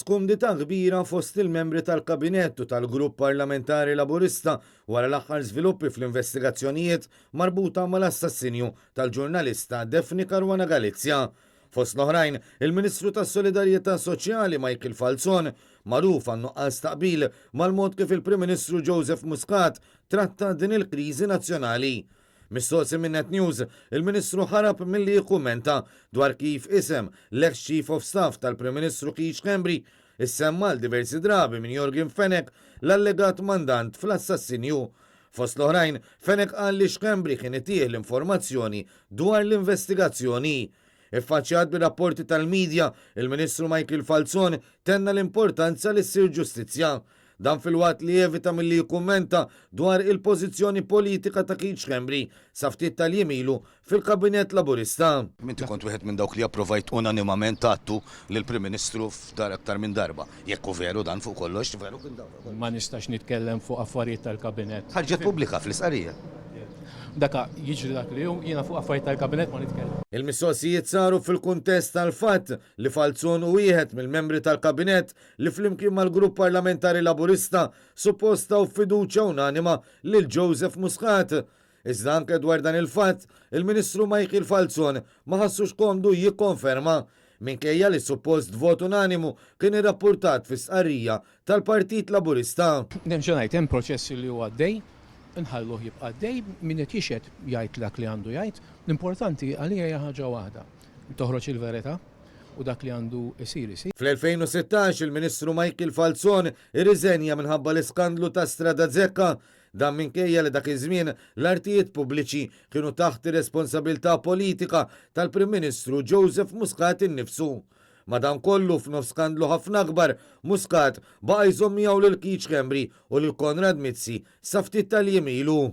skumdità kbira fost il-membri tal-Kabinett u tal-Grupp Parlamentari Laburista wara l-aħħar żviluppi fl-investigazzjonijiet marbuta mal-assassinju tal-ġurnalista Daphne Caruana Galizia. Fost l-oħrajn, il-Ministru tas-Solidarjetà Soċjali Michael Falzon, magħruf għan-nuqqas ta' qbil mal-mod kif il-Prim Ministru Joseph Muscat tratta din il-kriżi nazzjonali. Mistoqsi minn Net News, il-Ministru ħarab milli jikkummenta dwar kif isem l-eks Chief of Staff tal-Prim Ministru Keith Schembri issemma għal diversi drabi minn Yorgen Fenech, l-allegat mandant fl-assassinju. Fost l-oħrajn, Fenech qal li Schembri kien itih l-informazzjoni dwar l-investigazzjoni. Iffaċċjat bir-rapporti tal-midja, il-Ministru Michael Falzon tenna l-importanza li ssir ġustizzja. Dan filwaqt li evita milli jikkummenta dwar il-pożizzjoni politika ta' Keith Schembri sa ftit tal-jiem ilu fil-Kabinett Laburista. Inti kont wieħed minn dawk li approvajt unanimament għadtu lill-Prim Ministru f'dar aktar minn darba. Jekk hu veru dan fuq kollox, veru kien dan fuq kollox. Ma nistax nitkellem fuq affarijiet tal-Kabinett. Ħarġet pubblika fl-istqarrija. Daka jiġri dak li hu, jiena fuq affarijiet tal-Kabinett ma nitkellem. Il-mistoqsijiet saru fil-kuntest tal-fatt li Falzon hu wieħed mill-membri tal-Kabinett li flimkien mal-Grupp Parlamentari Laburista suppost taw fiduċja unanima lil Joseph Muscat. Iżda anke dwar dan il-fatt, il-Ministru Michael Falzon ma ħassux komdu jikkonferma, minkejja li suppost vot unanimu kien irrappurtat fi stqarrija tal-Partit Laburista. Nerġa' ngħid, hemm proċess li hu għaddej, inħalluh jibqa' għaddej, min qed jixhed jgħid dak li għandu jgħid. L-importanti għalija hija ħaġa waħda, toħroġ il-verità u dak li għandu jsir isir. Fl-2016 il-Ministru Michael Falzon irriżenja minħabba l-iskandlu ta' Strada Zecca. Dan minkejja li dak iż-żmien l-artijiet pubbliċi kienu taħt ir-responsabilità politika tal-Prim Ministru Joseph Muscat innifsu. Madankollu, f'nofs skandlu ħafna akbar, Muscat baqa' jżomm miegħu lil Keith Schembri u lil Konrad Mizzi sa ftit tal-jiem ilu.